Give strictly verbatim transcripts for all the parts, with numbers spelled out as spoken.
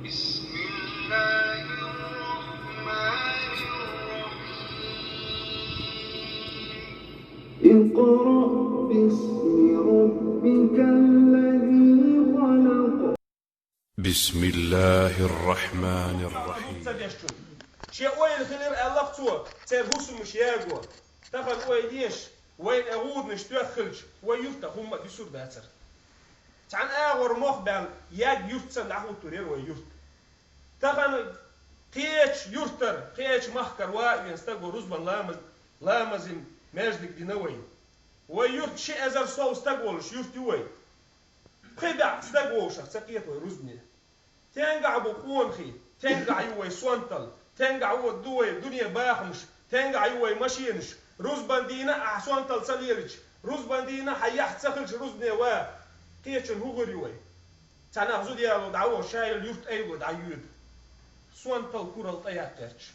بسم الله الرحمن الرحيم. اقرأ باسم ربك الذي خلق. بسم الله الرحمن الرحيم. Шен ойла хилира аьлла цо, церан хӀусамаш яго. Тахан ойла еш, вайна гӀуданаш тоьххилча, вай юртах хӀумма а дуьсур дацар. Цхьана агӀор мох баьнна, яг юрт санна дӀахӀуттур яра вай юрт. Тахан кхечу юртара, кхечу махкара ван а вена стаг ву рузбан ламаз, ламазан маьждиг дина вай. Вай юрт ши эзар сов стаг волуш юрт ю вай. Пхи бӀе стаг вовшах ца кхета вай рузбане. Тенгахь бу къонахий, тенгахь ю вай сонталла, тенгахь ву ду вай дуьне бахамаш, тенгахь ю вай машенаш. Рузбан дийна ахь сонталла ца лелича, рузбан дийна хьан яхь ца хилча рузбане ван, кхечун хӀун гӀур ю вай? Цхьа нах зуда яло дӀавоха, ша йолу юрт айвалой дӀайоьду. Сонталла куралла тӀеяккха гӀерташ.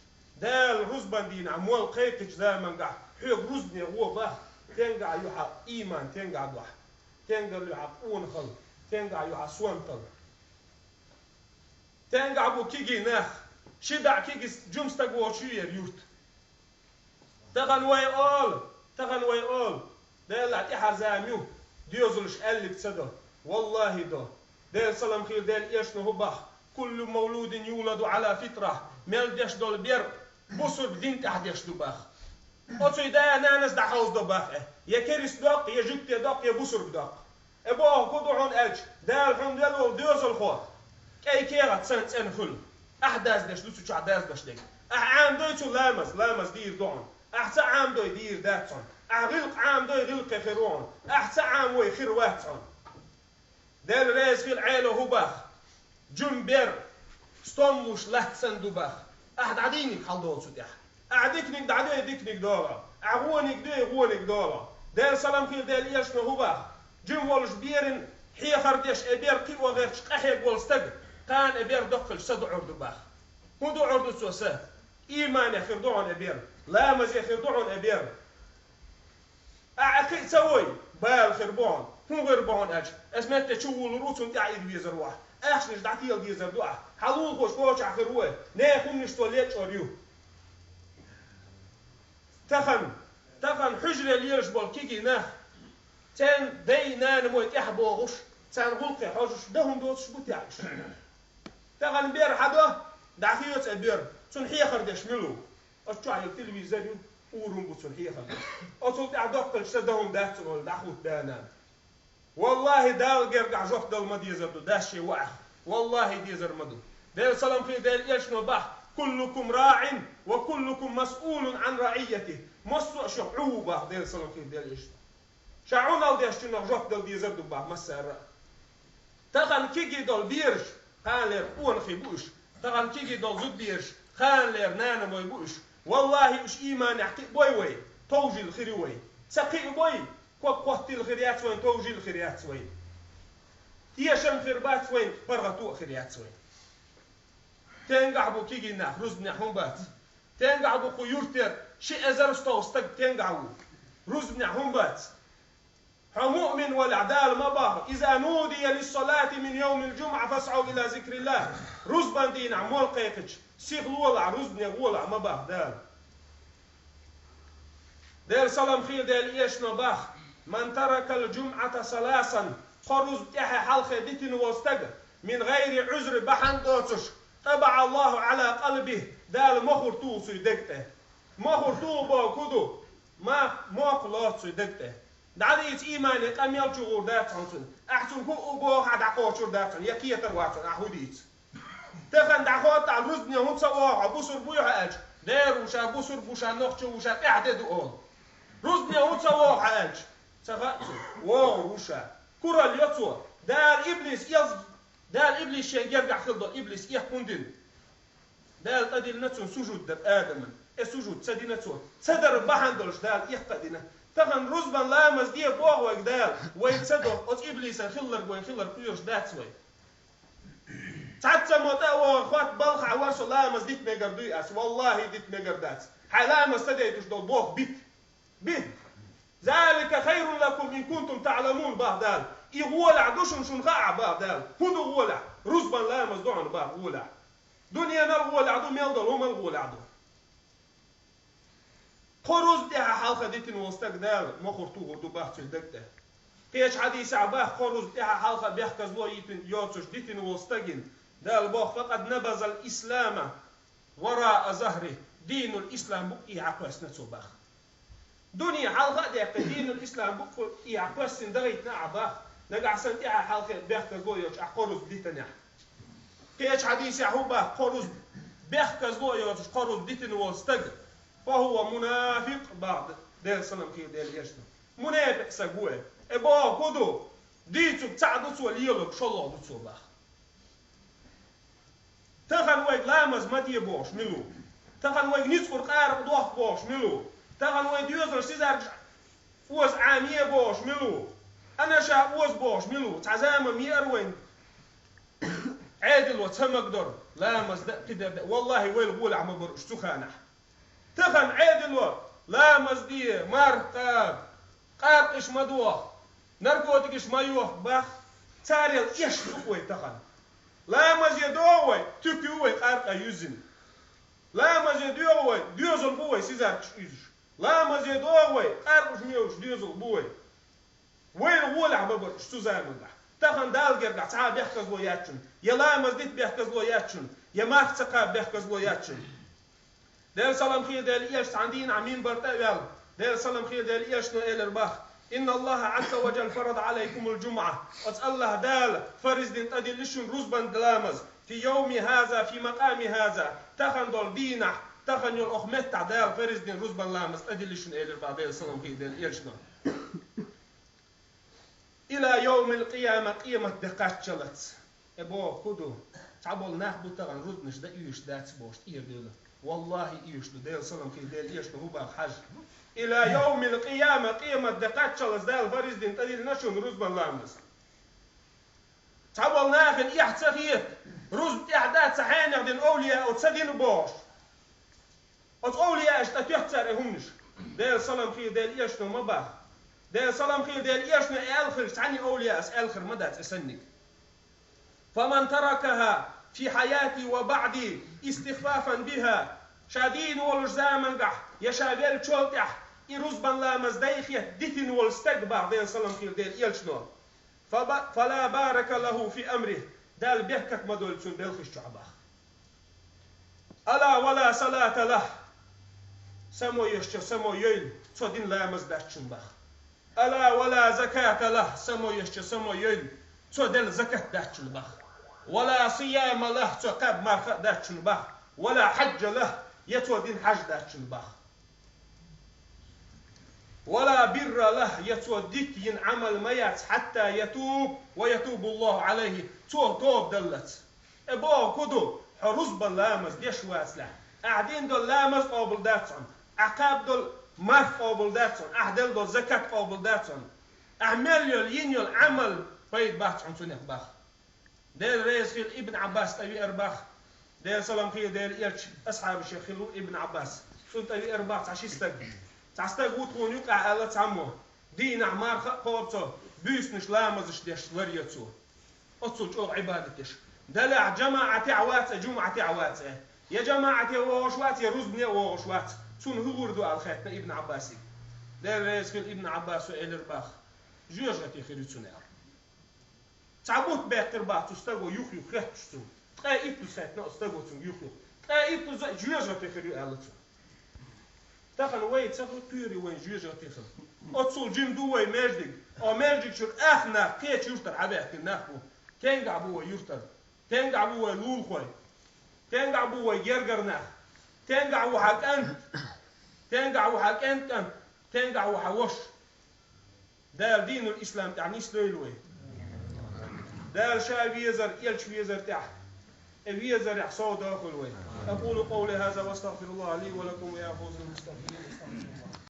Дала рузбан дийнахь молла кхайкхичу замангахь хьоьга рузбане гӀо бах, тенгахь ю хьан ийман, тенгахь ду хьан, тенгахь ю хьан къонахалла, тенгахь ю хьан сонталла. Тенгахь бу кегий нах, ши бӀе кегий жима стаг воцуш ю яра юрт. Тахана вай олу, тахана вай олу, Делахь тӀаьхьара зама ю, доьзалш аьллиг ца до. Валлахьи до. Делан салам хир Делан эшна хӀун бах: «Куллу мавлудин юладу Ӏала фитра», мел деш долу бер бусург дин тӀехь деш ду бах. Оцуй да-нанас дӀахьовзадо бах, э, я керист доккху, я жуьгте доккху, я бусург доккху. Э, боху ку ду хьуна аьлча, Дала хьуна вел волу доьзалхо, кӀай кехат санна цӀена хуьлу. Ахь даздеш ду цу чохь даздеш дерг. Ахь Ӏамадой цу ламаз, ламаз дийр ду хьуна. Ахь ца Ӏамадой дийр дац хьуна. Ахь гӀиллакх Ӏамадой гӀиллакхе хир ву хьуна. Ахь ца Ӏамавой хир вац хьуна. Дела реза хила Ӏело хӀу бах. Жуьм бер, стом луш лаьцсан ду бах. Ахь дӀадийниг хьалдолу цу тӀехь. Ахь диканиг дӀадой, диканиг долу. Ахь гӀониг дой, гӀониг долу. Дела салам хир Делан эшна хӀу бах. Жуьм волуш берин хьехар деш, э бер кхио гӀерташ къахьега волу стаг, кхана э бер доккхалш са дуӀур ду бах. ХӀун дуӀур ду цо са? Иймане хир ду хьуна э бер, ламазе хир ду хьуна э бер. Ахь кхин а ца вой, бала хир бу хьуна. ХӀун гӀур бу хьуна аьлча, аса метта чу вулур ву, цунна тӀаьхьа ира везар ву ахь. Ахчанаш дӀатела дезар ду ахь. Хьан лулахоша кочахь хир ву, нехан хӀуманаш цо лечкъор ю. Тахана, тахана хьуьжаре лелаш болу кегий нах, церан дай-нанамой тӀаьхьа богӀуш, царна гӀуллакхе хьожуш, дан хӀума доцуш бу тӀаьхьа уьш. Тахана бер хьадо, дӀахоьцу а бер, цунна хьехар деш мила ву? Оцу чохь йолу телевизор ю, урам бу цунна хьехар деш. Оцул тӀаьхьа доккхалш сан дан хӀума дац цунна олу дӀахӀутту да-нана. Валлахьи, Дала гергахь жоп дала ма дезар ду дас шен ваӀах. Валлахьи, дезар ма ду. Делан салам хир Делан эшно бах: «Куллукум раӀин ва куллукум масъулун Ӏан раӀийятихи». Массо а шух Ӏу ву бах Делан салам хир Делан эшно. Ша Ӏуналла дешчунах жоп дала дезар ду бах массара а. Тахана кегий долу бераш, кханалера къонахий бу уьш. Тахана кегий долу зудбераш, кханалера нанамой бу уьш. Валлахьи, уьш ийманехь кхиабой вай, товжийла хир ю вай. Ца кхиабой, ког кхоттийла хир яц вайн, товжийла хир яц вайн. Тешам хир бац вайн, паргӀато а хир яц вайн. Тенгахь бу кегий нах, рузбанехь хӀун бац? Тенгахь бу кху юртера ши эзар стов стаг тенгахь ву, рузбанехь хӀун бац? Хьо муъмин валахь, Дала ма боху: «Иза нудия лиссалати мин йовмил жумӀа фасӀав ила зикриллах». Рузбан дийнахь молла кхайкхича, сиха лолахь, рузбане гӀолахь ма боху Дала. Делан салам хир Делан эшно бах: «Ман таракал жумӀата саласан», кхо рузба тӀаьхье хьалхе дитина волу стаг, «мин гӀайри Ӏузри», бахьана доцуш, «тӀабаӀа Аллаху Ӏала къалбихи», Дала мохур туху цуьнан дег тӀе. Мохур туху боху хӀун ду? Ма, мохк лоцу цуьнан дег тӀе. ДӀадийца иймане къа мел чу гӀур дац хьуна цунна. Ахь цунна хӀуъу бохахь дӀакхочур дац хьуна, я кхетар вац хьуна, ахь хӀун дийца. Тахана дӀахоттахь, рузбане хӀун ца охьа, бусург буй хьо аьлча, дера ву ша, бусург ву ша, нохчо ву ша, тӀаьхьа де ду олу. Рузбане хӀун ца охьа аьлча, ца хаьа цунна, вогӀур ву ша. Куралла йо цо. Дала иблис, Дала иблис шен гергахь хила долу иблис эккха хӀунда дина? Дала тӀадиллина цунна сужуд дар Адаман. Э, сужуд ца дина цо. Ца дара бахьана долуш Дала эккха а дина. Тахана рузбан ламаз де боху вайга Дала, вай ца до, оцу иблисан хилларг вай хилар кхоьруш дац вай. Цхьацца мо тӀе а вогӀу, хотта балхахь вара со, ламаз дита мегар дуй ас? Валлахьи, дита мегар дац. Хьайн ламаз ца дайтуш долу болх бита. Бита. «Залика хайрун лакум ин кунтум таъламун», бах Дала. И гӀолехь ду шуна, шуна хаахь, бах Дала. ХӀун ду гӀолехь? Рузбан ламаз ду хьуна бах гӀолехь. Дуьненал гӀолехь ду, мел долу хӀуманал гӀолехь ду. Кхо рузба тӀаьхьа хьалха дитина волу стаг Дала мохур тухур ду бах цуьнан даг тӀе. Кхечу хьадисехь бах, кхо рузба тӀаьхьа хьалха бехказло йитина йоцуш дитина волу стагана Дала боху: «Факъад набазал ислама вараа захри», динул ислам букъ тӀехьа кхоьссина цо бах. Дуьне хьалха а даьккхина, динул ислам букъ тӀехьа кхоьссина дахийтина ахь бах, нагахь санна тӀаьхьа хьалха бехказло йоцуш ахь кхо рузба дитинехь. Кхечу хьадисехь хӀун бах, кхо рузба, бехказло йоцуш кхо рузба дитина волу стаг, «фахува мунафикъ», бах Делан салам хилла Делан элчано. Мунепикъ стаг ву и. И бохург хӀун ду? Дийцург цхьаъ ду цо, лелорг шолгӀа ду цо бах. Тахана вайга ламаз ма де бохуш мила ву? Тахана вайга ницкъ къаркъа дохку бохуш мила ву? Тахана вайн доьзалш, сизаргаш оза Ӏамае бохуш мила ву? Анаша оза бохуш мила ву? Цхьа заман ма еара вайн Ӏедало ца магадора, ламаз дан а, кхидерг дан а. Валлахьи, вайл гӀолехь ма бара уьш цу ханахь. Тахана Ӏедало ламаз де, марха кхаба, къаркъаш ма доху, наркотикаш ма йоху бах, царел эшна ду вай тахана. Ламазе догӀу вай, туька ю вай къаркъа юьззина. Ламазе доьгӀу вай, доьзал бу вай сизаргаш уьзуш. Ламазе догӀу вай, къаркъаш мелуш доьзал бу вай. Вайна гӀолехь ма бара уьш цу заманахь. Тахана Далла гергахь цхьа а бехказло яц шуна, я ламаз дита бехказло яц шуна, я марха ца кхаба бехказло яц шуна. Делан салам хилла Делан элча цхьана дийнахь минбар тӀе а ваьлла, Делан салам хилла Делан элчано элира бах: «Инна Аллаха Ӏазза ва Джалла фарада Ӏалайкумул джумӀа». Оцу Аллаха Дала фарз дина тӀедиллина шуна рузбан ламаз, «фи йовми хаза, фи макъами хаза», тахана долу дийнахь, тахана йолу оха меттахь Дала фарз дина рузбан ламаз тӀедиллина шуна элира бах Делан салам хилла Делан элчано. «Ила йовмил къияма», къемат де кхаччалц. И бохург хӀун ду? Цхьаболу нах бу тахана рузбанаш дан оьшуш дац бохуш тӀера девлла. Валлахьи, оьшуш ду, Делан салам хилла Делан элчано хӀун бах хьажа. «Ила йовмил къияма», къемат де кхаччалц Дала фарз дина тӀедиллина шуна рузбан ламаз. Цхьаболу нахана эхь ца хета, рузба тӀехь дан ца хьенех дина овлияо ца дина бохуш. Оцу овлияаша тӀе тоьхна цара и хӀуманаш. Делан салам хилла Делан элчано ма бах. Делан салам хилла Делан элчано и аьлла хилча, цхьанна овлияас аьлла хир ма дац и санниг. «Фаман таракаха фи хьаяти ва баъди истихфафан биха», ша дийна волуш замангахь я ша веллачул тӀаьхьа и рузбан ламаз дай хетта дитина волу стаг бах Делан салам хилла Делан элчано. «Фаба-, фала барака лаху фи амрих», Дала беркат ма дойла цуьнан белхаш чохь бах. «Ала вала салата лах», само ешча само йойла, цо дина ламаз дац шуна бах. «Ала вала заката лах», само ешча само йойла, цо делла закат дац шуна бах. «Вала сияма лах», цо кхаьбна марха а дац шуна бах. «Вала хьаджа лах», я цо дина хьаж дац шуна бах. «Вала бирра лах», я цо дика йина Ӏамал ма яц, «хьатта ятуб ва ятубу Аллаху Ӏалайхи», цо тоба даллалц. И бохург хӀун ду? Хьо рузбан ламаз деш вацалахь, ахь дина долу ламаз къобал дац хьуна, ахь кхаба долу марха къобал дац хьуна, ахь делла долу закат къобал дац хьуна, ахь мел йолу, йина йолу Ӏамал пайда бац хьуна цунах бах. Дела реза хила Ибн Ӏаббас тӀе веара бах. Делан салам хилла Делан элчан асхьабашех хилла ву Ибн Ӏаббас. Цунна тӀе веара бах цхьа ши стаг. Цхьа стаг ву тхуна юкъахь аьлла цхьаммо. Дийнахь марха а кхобу цо, буьйсанаш ламазаш деш ларйо цо. Оццул чӀогӀа Ӏибадат деш. Делахь жамаӀатехь вац а, жумӀатехь вац а. Я жамаӀате вогӀуш вац, я рузбане а вогӀуш вац. Цунна хӀун гӀур ду аьлла хаьттина Ибн Ӏаббасига. Дела реза хила Ибн Ӏаббасо элира бах. Жоьжахате хир ю цунна аьлла. Цхьа бутт баьккхира бах цу стаго юх-юх хетташ цунна. Ткъе иттаза хаьттина оцу стаго цунга юх-юх. Ткъе иттаза а жоьжахате хир ю аьлла цо. Тахана вай ца хир кхуьйрий вайн жоьжахате хила. Оццул жима ду вай маьждиг. О маьждиг чуьра ах нах кхечу юьртара хьабаьхкина нах бу. Тенгахь бу вай юьртара. Тенгахь бу вай лулахой. Тенгахь бу вай гергара нах. Тенгахь ву хьан кӀант. Тенгахь ву хьан кӀант кӀант. Тенгахь ву хьан ваша. Дала динул ислам тӀехь нисдойла вай. Дала ша везар, элча везар тӀехь, э, везарехь совдохула вай. أقول قولي هذا وأستغفر الله لي ولكم ويا فوز المستغفرين. أستغفر الله.